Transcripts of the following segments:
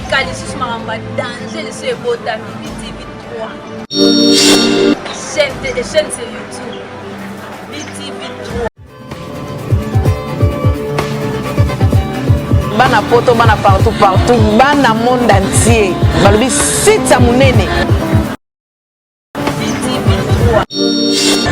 sika lisusu makambo ya danger lisusu ebotami BTV 3 chaîne chaîne sur YouTube BTV 3. Bana poto bana partout partout bana monde entier balobi site ya monene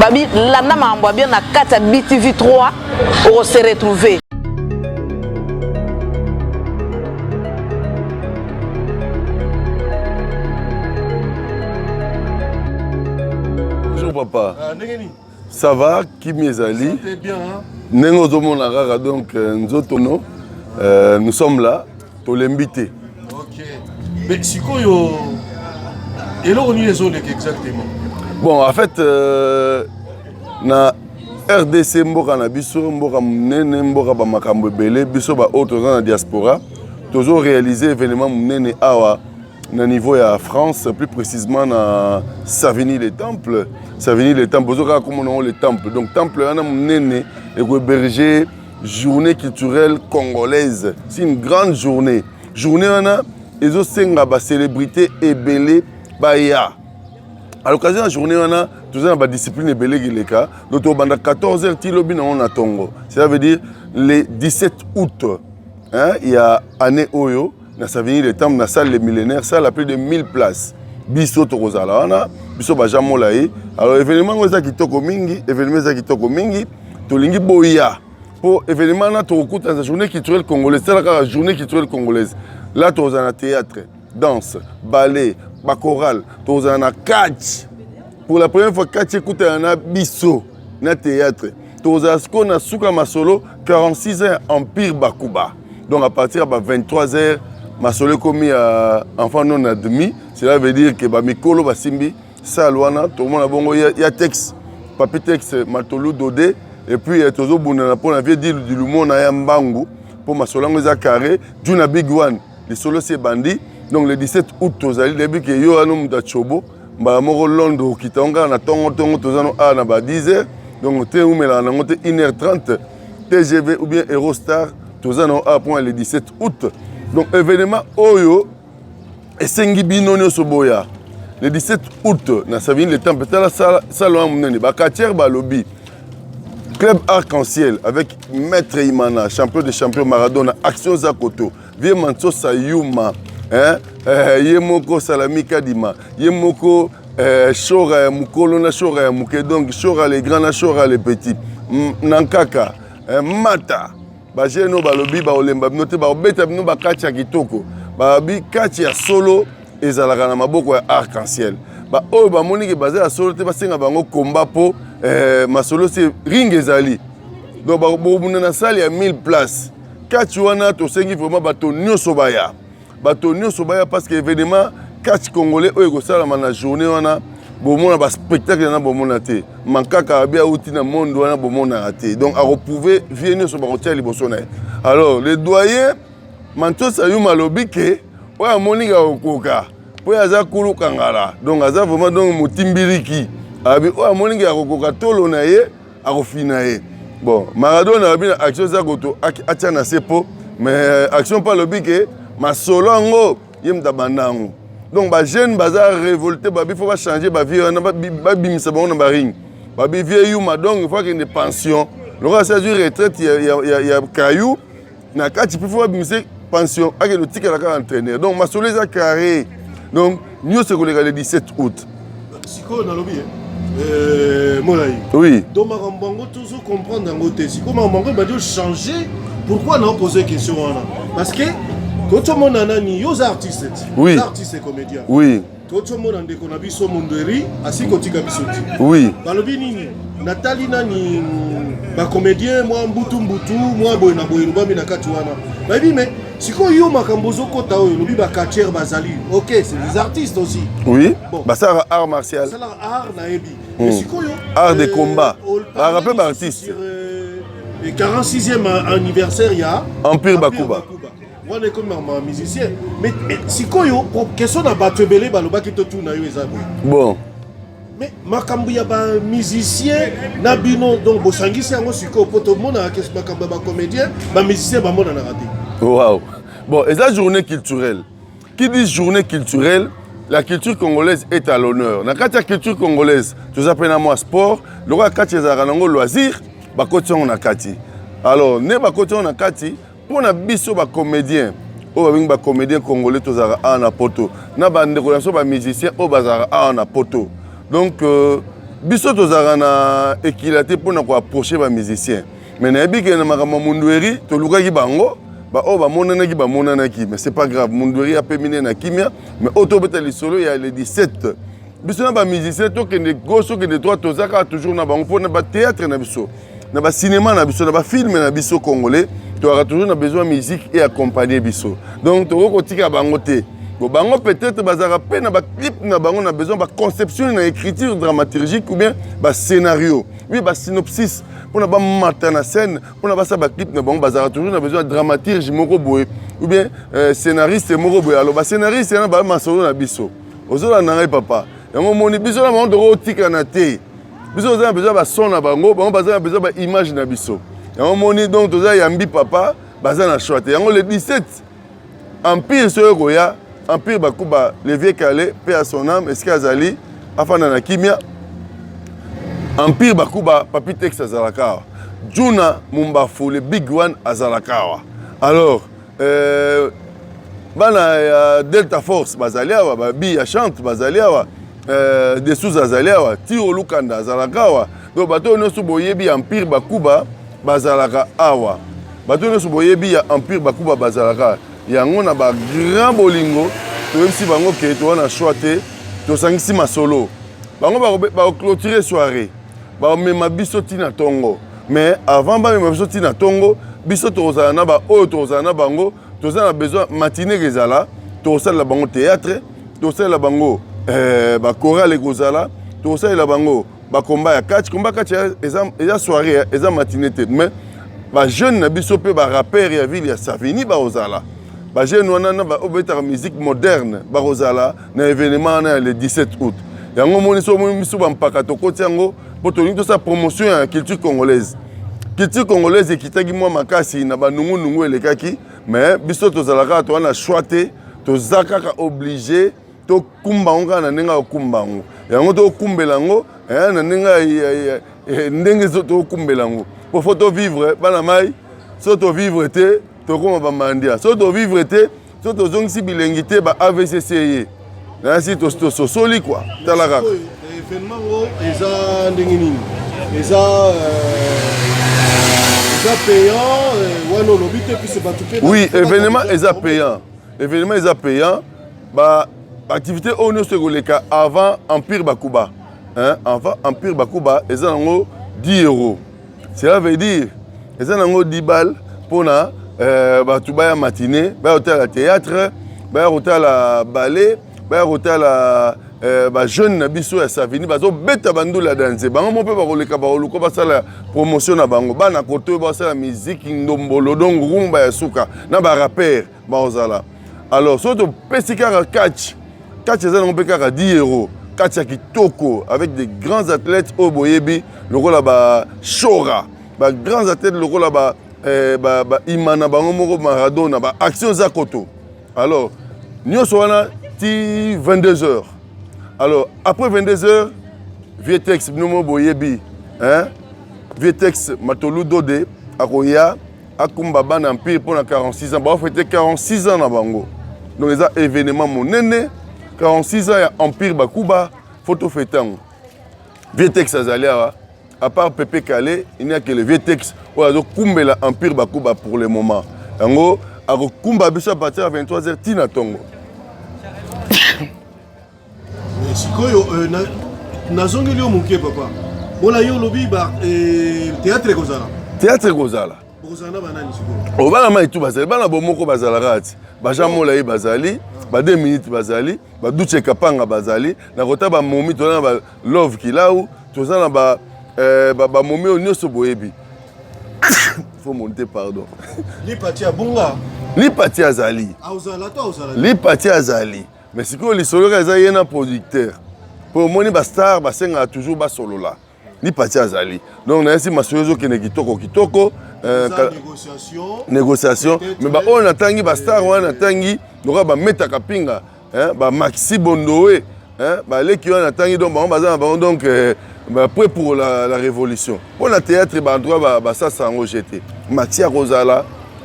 babi landa makambo ya bien na kati ya btv 3 okose retrouver. Bonjour papa. Ah, Ça va, kimi ezali. Ndenge ozomona kaka donc euh, nzoto no euh, nous sommes là tolembi te. Ok. Mais sikoyo eloko nini ezoleka exactement? Bon, en fait euh, na RDC mboka na biso mboka monene mboka ba makambo ebele biso ba oyo toza na diaspora tozo réaliser événement monene awa na niveau ya France, plus précisément na Savigny-le-Temple. Savigny-le-Temple, bozo kaka komona yango le temple. Donc temple wana monene eko héberger journée culturelle congolaise. C'est une grande journée. Journée wana ezosenga ba célébrité ebele baya. À l'occasion ya journée wana toza na ba discipline ebele eleka. Donc tobanda 14 h ti lobi nango na tongo. Cela veut dire le 17 août hein, ya année oyo na Savigny le Temple na salle le millénaire salle à plus de 1000 places biso tokozala wana biso baja molayi alors événement yango eza kitoko mingi événement eza kitoko mingi tolingi boya mpo événement wana tokokutana journée culturelle congolaise tala kaka journée culturelle congolaise là tokozala na théâtre danse ballet bachoral tokozala na catch pour la première fois catch ekutana na biso na théâtre tokozala sikoyo na suka masolo 46 ans ya empire bakuba donc à partir ya ba 23 heures masolo ekomi ya enfant non admis cela veut dire que bamikolo basimbi salle wana tokomona bongo ya, ya tex papi tex matolu dode et puis eh, tozobundana mpo na vie dilu dilumona ya mbangu mpo masolo yango eza carré juna big one lisolo si ebandi donc le 17 août tozali nayebi ke yo wana moto ya chobo mbala moko londres okita yango kaka na ntongo ntongo toza no awa na ba 10 heures donc te eumelaka nango te 1 heure 30 tgv ou bien eurostar toza nango awa mpona le 17 août donc événement oyo esengi bino nyonso boya le 17 août na savini le temple tala sala wana monene bakatiere balobi club arc-en-ciel avec maître imana champion de champion maradona action zakoto vie mansosa yuma hein? Eh, ye moko salami kadima ye moko eh, shora ya mokolo na shora ya moke donc shora le grand na shora le petit na nkaka eh, mata bajeune oyo balobi bakolemba bino te bakobeta bino bakati ya kitoko balobi kati ya solo ezalaka na maboko ya arc en ciel baoyo bamoni ke baza ya solo te basenga bango komba mpo eh, masolo se ring ezali donc bokobunda na sale ya 1000 place catch wana tosengi vraiment bato nyonso baya bato nyonso baya parce que événement catch congolais oyo ekosalama na journée wana bomona baspectacle wana bomona te mankaka abi auti na monde wana bomonaka te donc akoprouve vie nyonso bakotia liboso na ye alors le doyen mantosa yuma alobi ke oyo amoni kakokoka mpo ye aza kulu kangala donc aza vraiment donc motimbiliki abi oyo amoni ke akokoka tolo na ye akofina ye bon maradona alobi na action eza koto atia na se po mais euh, action mpe alobi ke masolo yango ye moto abanda yango donc bajeune baza révolte babi fo bachange bavie wana babimisa bango na baring babi vie yuma donc fo akende pension lokola asi azwi retraite ya, ya, ya, ya caillou na kati mpe fo babimise pension akende otikala kaka entraîneur donc masolo eza carré donc nyonso ekoleka le 17 août sikoyo nalobi eh, molai oui donc makambo yango tozo comprendre yango te sikoyo makambo yango ebandi ochange pourquoi na opose question wana parce que totomona nani yo oza artiste ti oui. artiste et comédien oui Tozo mona ndeko na biso Mondweri asi kotika biso ti. Oui. Balobi nini? Natali nani ba comédien mwa mbutu mbutu mwa boye na boye lobami na kati wana. Bayebi mais sikoyo yo makambo ozokota oyo lobi ba catcheurs bazali. OK, c'est des artistes aussi. Oui. Bon. Basalaka art martial. Basalaka art nayebi. Mais sikoyo art de combat. Ba rappel ba artiste. Sur 46e anniversaire ya Empire Bakuba. Wana ekomi makambo ya musicien mais, mais sikoyo question na bato ebele balobaki totuna yo eza boye bon mais makambo ya bamusicien na bino donc bosangisi yango sikoyo mpo tomonaka makambo ya bacomédien bamusicien bamonanaka te wow bon eza journée culturelle. Qui dit journée culturelle, la culture congolaise est à l'honneur. Na kati ya culture congolaise, toza mpe na mwa sport, lokola kati ezalaka nango loisir, bakoti yango na kati. Alors, nde bakoti yango na kati, mpo na biso ba comédien oyo babengi ba comédien congolais tozalaka awa na poto, na bandeko na biso ba musicien oyo bazalaka awa na poto. Donc, biso tozalaka na ekila te mpo na koapproche ba musicien. Mais nayebi ke na makambo ya Mundueri, tolukaki bango, baoyo bamonanaki bamonanaki, mais c'est pas grave, Mundueri apemi nde na kimia. Mais oyo tobeta lisolo ya le 17, biso na bamusicien tokende gauche, tokende droite, toza kaka toujours na bango mpo na bathéâtre na biso, na bacinéma na biso, na bafilme na biso congolais, tozalaka toujours na besoin musique e accompagner biso. Donc tokoki kotika bango te. Bon, bango peut-être bazalaka mpe na baclip na bango, na besoin baconception na écriture dramaturgique ou bien bascénario, oui, basynopsis mpona bamata na scène, mpona basala baclip na bango. Bazalaka toujours na besoin ya dramaturge moko boye ou bien scénariste moko boye. Alors bascénariste wana baa masolo na biso, ozolanda ngai papa. Yango omoni biso na bango tokotikana te. Biso toza na besoin ya bason na bango, bango baza na besoin ya baimage na biso. Yango omoni, donc toza yambi papa, baza na choix te. Yango le 17, Empire soki ekoya, Empire Bakuba, le vieux Calais, paix à son âme, esika azali afanda na kimia. Empire Bakuba, Papi Tex azalaka awa, Juna Mumbafu le big one azalaka awa. Alors bana ya Delta Force bazali awa, babi ya chante bazali awa, Desous azali awa, Tiro Lukanda azalaka awa. Donc bato oyo nyonso boyebi ya Empire Bakuba bazalaka awa, bato nyonso boyebi ya Empire Bakuba bazalaka. Yango na bagrand bolingo toyebisi bango ke toza na choix te, tosangisi masolo. Bango bakoclôturer soirée, bamema biso ntina ntongo. Mais avant bamema biso ntina ntongo, biso tokozala na baoyo tokozala na bango, toza na besoin matinée ezala, tokosalela bango théâtre, tokosalela bango bachorale ekozala, tokosalela bango bakomba ya catch. Komba catch eza soirée, eza matinée te. Mais bajeune na biso mpe barappeur ya ville ya Savini bakozala, bajeune wana na oyo betaka musique moderne bakozala na événement wana ya le 17 août. Yango omoni, so omoni biso bampaka tokoti yango mpo tolingi tosala promotion ya culture congolaise. Culture congolaise ekitaki mwa makasi na banungunungu elekaki, mais biso tozala kaka, toza na choix te, toza kaka obligé tokumba yango kaka na ndenge ya kokumba yango. Yango tokumbela yango na ndenge ndenge tokumbela yango po faut tovivre. Bana mai, so tovivre te, tokóma bamandia. So tovivre te, so tozongisi bilengi te, ba AVCC ye nayasi tososoli kua. Tala kaka. Événement ngo eza ndenge nini? Eza payant wana olobi te, puisque bato mpe Oui, événement eza payant, événement eza payant. Ba activité oyo nyonso ekoleka avant Empire Bakuba, hein? Avant Empire Bakuba eza nango 10 euros. Cela veut dire eza nango 10 balles mpona bato baya matinée, baya kotala théâtre, baya kotala ballet, baya kotala bajeune na biso ya Savini bazobeta bandula ya danse. Bango mo mpe bakoleka, bakoluka basala promotion na bango. Bana koto oyo basala miziki ndombolo, donc rumba ya suka na barappeur bakozala. Alors soki topesi kaka catch, catch eza nango mpe kaka 10 euros. Catch ya kitoko avec des grands athlètes oyo boyebi lokola bashora, bagrands athlètes lokola ba, eh, ba, ba imana bango moko Maradona, baaction eza koto. Alors nyonso wana ti 22 heures. Alors après 22 heures, vieux Tex, bino mo boyebi, hein? Vieux Tex Matolu Dode akoya akumba bana Empire mpona 46 ans. Baofete 46 ans na bango, donc eza événement monene. 46 ans ya Empire Bakuba, faut tofete yango. Vieux Tex azali awa. À part Pepe Kale, il n'y a que le vieux Tex oyo azokumbela Empire Bakuba pour le moment. Yango akokumba biso à partir ya 23 heures ntina ntongo. Sikoyo nazongeli yo moke papa. Mpona yo olobi théâtre ekozala. Théâtre ekozala. Bokozala na banani sikoyo? O bana mai tu bazali, bana bomoko bazalaka ti bajean Molai bazali, ba 2 minutes bazali, baduche Kapanga bazali na kota, bamomi toza na ba Love Kilau, toza na bamomi oyo nyonso boyebi. Faut monter, pardon. Lipati abunga. Lipati azali. Aozala to aozala? Lipati azali, mais sikoyo lisolo kaka eza ye na producteur, mpo omoni bastar basengaka toujours basolola. Lipati azali, donc nayesi masolo ezokende kitoko kitoko. Négociation. Négociation, mais baoyo natangi, bastar wana natangi. Lokola ba Meta Kapinga, hein, ba Maxi Bondowe, hein, ba leki wana natangi donc bango baza na bango donc euh, ba prêt pour la, la révolution. Mpo na théâtre ba en tout cas ba, basasa yango jete. Maxi akozala,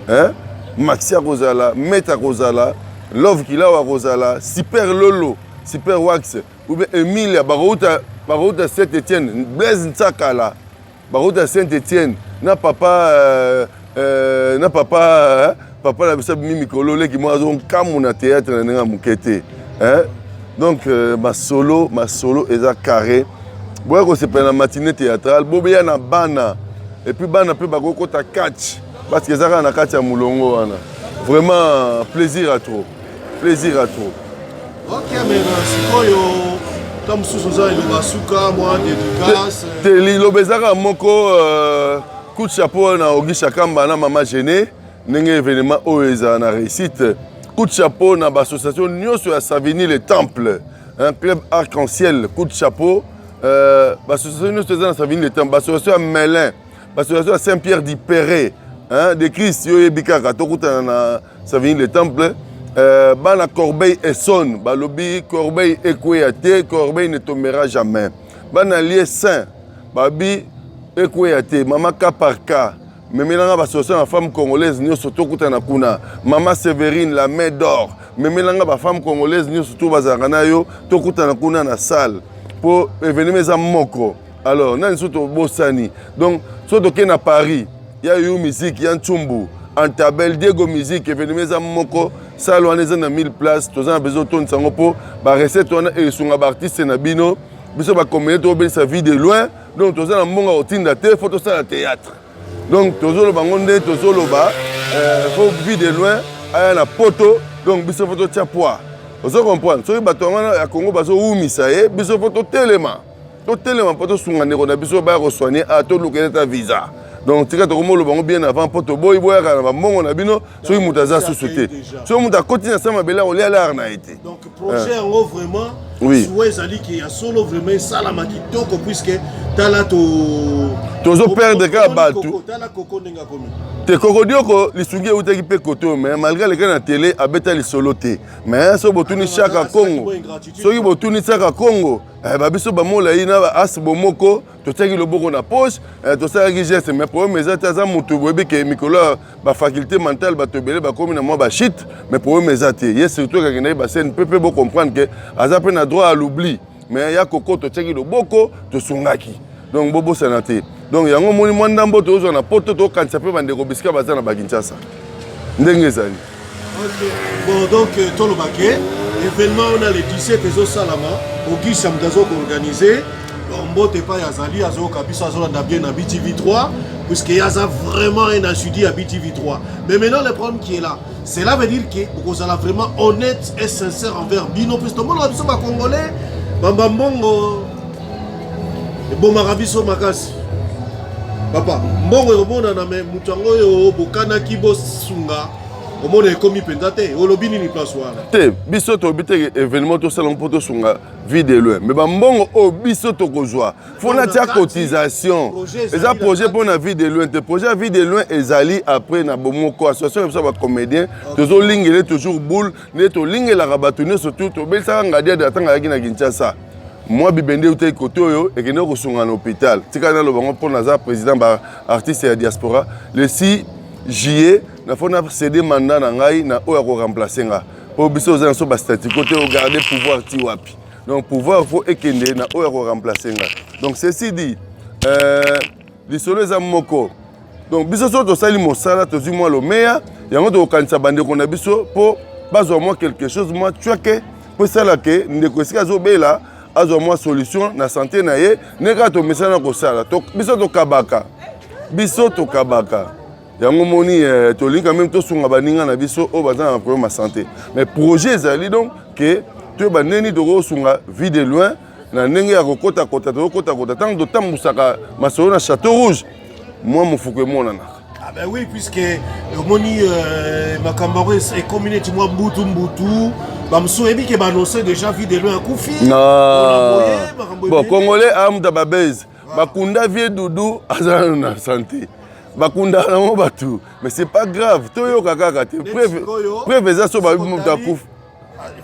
hein, Maxi akozala, Meta akozala, Love Kilawa akozala, Super Lolo, Super Wax ou bien Emilia bakouta bakouta Saint Etienne, Blaise Nsakala bakouta Saint Etienne na papa euh, euh, na papa euh, papa na biso abimi mikolo leki moko azonkamu na théâtre na ndenge ya moke te hein? Donc euh, masolo masolo eza carré, boya kosepela na matinée théâtrale, bobeya na bana et puis bana mpe bakokota catch parce que eza kaka na kati ya molongo wana, vraiment plaisir à trop, plaisir à trop. Ok, mais sikoyo ta mosusu oza eloba suka mwa dédicace. Te, liloba eza kaka moko, coup de chapeau na Ogi Shakamba na Mama Gene, ndenge événement oyo ezala na réussite. Coup de chapeau na baassociation nyonso ya Savigny le Temple, un club arc-en-ciel, coup de chapeau. Baassociation nyonso eza na Savigny le Temple, baassociation ya Melun, baassociation ya Saint-Pierre du Perret, hein, de Christ, yo oyebi kaka tokutana na Savigny le Temple. Bana Corbeil Essonne balobi Corbeil ekweya te, Corbeil ne tombera jamais. Bana Lieu Saint babi ekweya te. Mama K par K memelanga baassociation ya femme congolaise nyonso tokutana kuna. Mama Séverine la main d'or, memelanga bafemme congolaise nyonso to bazalaka na yo, tokutana kuna na salle mpo événement eza moko. Alors nani so tobosani, donc so tokei na Paris ya yu musique ya Ntsumbu Antabel Diego musique, événement eza moko, salle wana eza na 1000 place, toza na besoin otondisa yango mpo barecette wana esunga baartiste na bino. Biso bacomédien tobelisa vie de loin, donc toza na mbongo ya kotinda te, faut tosala théâtre. Donc tozoloba ngo nde tozoloba, faut vie de loin aya na poto, donc biso faut totia poids, ozo comprendre? Soki bato yango ya Congo bazowumisa ye, biso faut totelema, totelema mpo tosunga ndeko na biso baya kosoigne a toluka ete ta visa. Donc tika tokomoloba yango bien avant, mpo toboyi boyaka na bambongo na bino. Soki moto aza susu te, soki moto akoti na sa mabele, akolia lare na ye te. Donc projet yango vraiment, Oui. Souhait ezali ke ya solo vraiment esalama kitoko, puisque tala to Tozo perdre kaka bato. Tala koko ndenge akomi. Te, kokodioko lisungi eutaki mpe koto, mais malgré aleki na télé abeta lisolo te. Mais soki botuni Chaka Congo, soki botuni Chaka Congo, babiso bamolai na baas bomoko totiaki loboko na poche, tosalaki geste. Mais problème eza te, aza motu boyebi ke mikolo ya bafaculté mentale, bato ebele bakomi na mwa bachute, mais problème eza te. Ye surtout ekakendaki bascène mpe mpe bocomprendre ke aza mpe na droit à l'oubli. Mais ya koko totiaki loboko, tosungaki, donc bobosana te. Donc yango omoni mwa ndambo tozwa na poto, tokanisa mpe bandeko bisika baza na bakinshasa ndenge ezali. Ok. Bon, donc toloba ke événement wana le 17 ezosalama, Ogisa moto azokoorganize. Bon, mbote epai azali, azoyoka biso, azolanda bien na BTV 3, puisque ye aza vraiment un assidu ya BTV 3. Mais maintenant, le problème qui est là, cela veut dire que bokozala vraiment honnête et sincère envers bino, puisque tomonaka biso bacongolais bamba mbongo ebomaka biso makasi. Papa, mbongo ekomonana, me moto yango oyo bokanaki bosunga, omona ekomi mpenza te. Olobi nini place wana? Te, biso toyebi te événement tosala mpo tosunga vie de loin, mais bambongo oyo biso tokozwa fo natia cotisation. Eza projet mpo na vie de loin te, projet ya vie de loin ezali après na bomoko association na biso ya bacomédien. Tozolingele toujours boule nde tolingelaka bato nyonso tu. Tobelisaka Ngadiade atanga ayaki na Kinshasa, mwa bibende eutaki kote oyo ekende kosunga na hôpital. Tika naloba ngo mpo naza président baartiste ya diaspora. Le 6 juillet na fo na céder mandat na ngai na oyo akoremplace nga, mpo biso oza na so bastatico te, ogarde pouvoir ti wapi? Donc pouvoir fo ekende na oyo akoremplace nga. Donc ceci dit, lisolo eza moko. Donc biso soki tosali mosala, tozwi mwa lomeya yango, tokokanisa bandeko na biso mpo bazwa mwa quelque chose, mwa cwake, mpo esala ke ndeko esika azobela azwa mwa solution na santé na ye. Nde kaka tomesana kosala, biso tokabaka, biso tokabaka yango. Moni tolingi quand même tosunga baninga na biso oyo baza na problème ya santé, mais projet ezali donc ke toyeba ndeni tokosunga vie de loin na ndenge ya kokotakota. Tokokotakota ntango totambusaka masolo na Château Rouge, mwa mofuku emonanaka. Ah ben oui, puisque omoni makambo yango ekomi neti mwa mbutu mbutu, bamosusu oyebi ke baannonce déjà vie de loin akufi. Non, bon, congolais amuta babase bakunda vie. Dudu aza nano na santé. Bakundaka nango bato, mais c'est pas grave, toyoka kaka te. Preuve eza so babi moto akufa.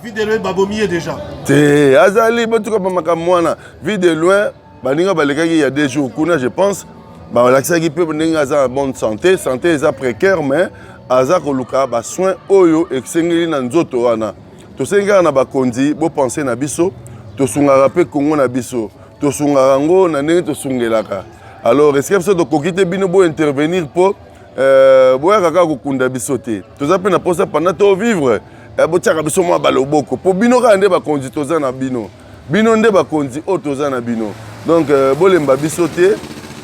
Vie de loin babomi ye déjà. Te azali botuka ba makambo wana. Vie de loin baninga balekaki ya 2 jours kuna, je pense balakisaki mpe ndenge aza na bonne santé. Santé eza précaire, mais aza koluka basoin oyo esengeli na nzoto wana. Tosengi kaka na bakonzi bopense na biso, tosungaka mpe Kongo na biso, tosungaka yango na ndenge tosungelaka. Alors esika biso tokoki te, bino bointervenir mpo boyaka kaka kokunda biso te. Toza mpe na mposa pendant tovivre, botiaka biso mwa baloboko, mpo bino kaka nde bakonzi toza na bino, bino nde bakonzi oyo toza na bino. Donc bolemba biso te.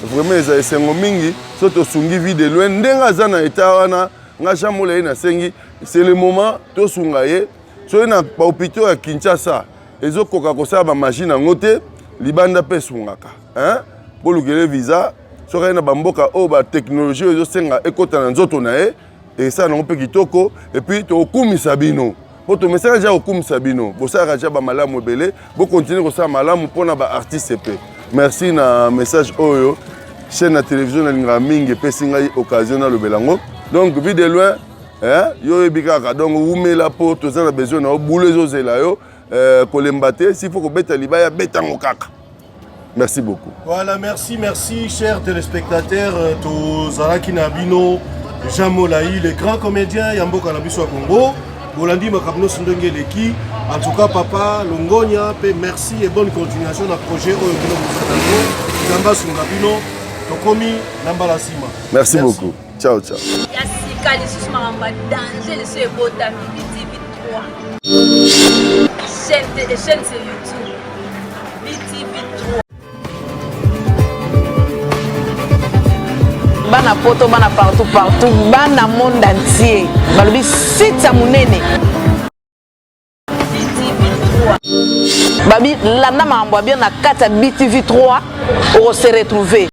Vraiment eza esengo mingi so tosungi Vie de Loin ndenge aza na eta wana. Nga Jean Molai nasengi, c'est le moment tosunga ye. Soki na bahôpitaux ya Kinshasa ezokoka kosala bamagie nango te, libanda mpe esungaka, hein? Bolukele visa, soki aye na bamboka oyo batechnologie oyo ezosenga ekɔta na nzoto na ye, esala nango mpe kitoko. Et puis tokokumisa bino, mpo tomesaka deja kokumisa bino, bosalaka deja bamalamu ebele, bokontinue kosala malamu mpona baartiste mpe. Merci na message oyo chaîne ya télévision nalingaka mingi epesi ngai occasion nalobela yango. Donc Vie de Loin, yo oyebi kaka, donc wumela, mpo toza na besoin na yo, bulu ezozela yo, kolemba te. S'il faut kobeta libaya, betango kaka. Merci beaucoup. Voilà, merci, merci, chers téléspectateurs. Tozalaki na bino Jean Molayi, le grand comédien ya mboka na biso ya Congo. Bolandi makambo nyonso ndenge eleki. En tout cas, papa, longonya, pe merci et bonne continuation na projet oyo bino bozala yango. Nzambe asunga bino. Tokomi na mbala nsima. Merci beaucoup. Ciao, ciao. Ya sika lisusu, makambo ya danger lisusu ebotami BTV 3 chaîne, chaîne sur YouTube BTV 3. Bana Poto, bana partout partout, bana monde entier, balobi site ya monene. BTV 3. Babi landa makambo ya bien na kati ya BTV 3, okose retrouver.